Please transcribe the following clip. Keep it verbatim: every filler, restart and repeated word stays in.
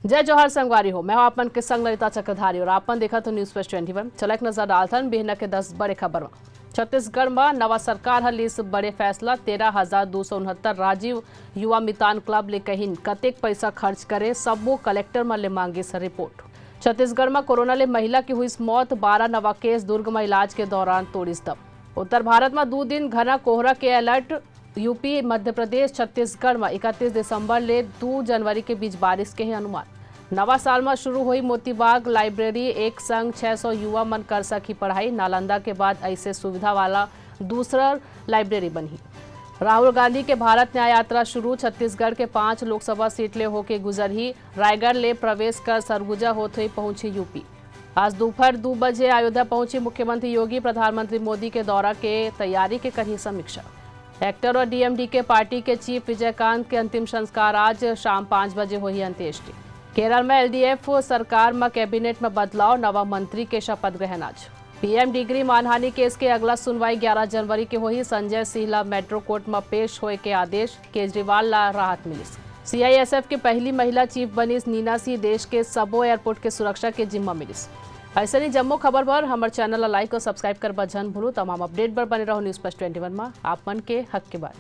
जय जोहार संगवारी हो, मैं हूं आप मन के संग ललिता चक्रधारी और आप मन देखत हो News Flash twenty one। चला एक नजर डालथन बिहना के दस बड़े खबर म। छत्तीसगढ़ म नवा सरकार ह लिस बड़े फैसला, तेरह हजार दू सौ उनहत्तर राजीव युवा मितान क्लब ले कहिन कतेक पैसा खर्च करे, सब्बो कलेक्टर मन ले मांगिस रिपोर्ट। छत्तीसगढ़ म कोरोना ले महिला के हुईस मौत, बारह नवा केस, दुर्ग म इलाज के दौरान तोड़िस दम। उत्तर भारत म दू दिन घना कोहरा के अलर्ट, यूपी, मध्य प्रदेश, छत्तीसगढ़ म इकतीस दिसंबर ले दू जनवरी के बीच बारिश के हे अनुमान। नवा साल म शुरू होही मोतीबाग लाइब्रेरी, एक संग छह सौ युवा मन कर सकही पढ़ाई। नालंदा के बाद अइसे सुविधा वाला दूसरा लाइब्रेरी बनही। राहुल गांधी के भारत न्याय यात्रा शुरू, छत्तीसगढ़ के पांच लोकसभा सीट ले होके गुजरही। रायगढ़ ले प्रवेश कर सरगुजा होत हुई पहुंची यूपी। आज दोपहर दू बजे अयोध्या पहुंची मुख्यमंत्री योगी, प्रधानमंत्री मोदी के दौरा के तैयारी के करही समीक्षा। एक्टर और डीएमडीके पार्टी के चीफ विजयकांत के अंतिम संस्कार, आज शाम पाँच बजे होही अंत्येष्टि। केरल में एलडीएफ सरकार म कैबिनेट म बदलाव, नवा मंत्री के शपथ ग्रहण आज। पीएम डिग्री मानहानि केस के अगला सुनवाई ग्यारह जनवरी के होही। संजय सिंह ला मेट्रो कोर्ट म पेश होए के आदेश, केजरीवाल ला राहत मिलिस। सीआईएसएफ के पहली महिला चीफ बनिस नीना सिंह, देश के सबो एयरपोर्ट के सुरक्षा के जिम्मा मिलिस। अइसने जम्मो खबर बर हमर चैनल ला लाइक और सब्सक्राइब कर बर झन भूलू। तमाम अपडेट बर बने रहो News Flash twenty one म, आप मन के हक के बात।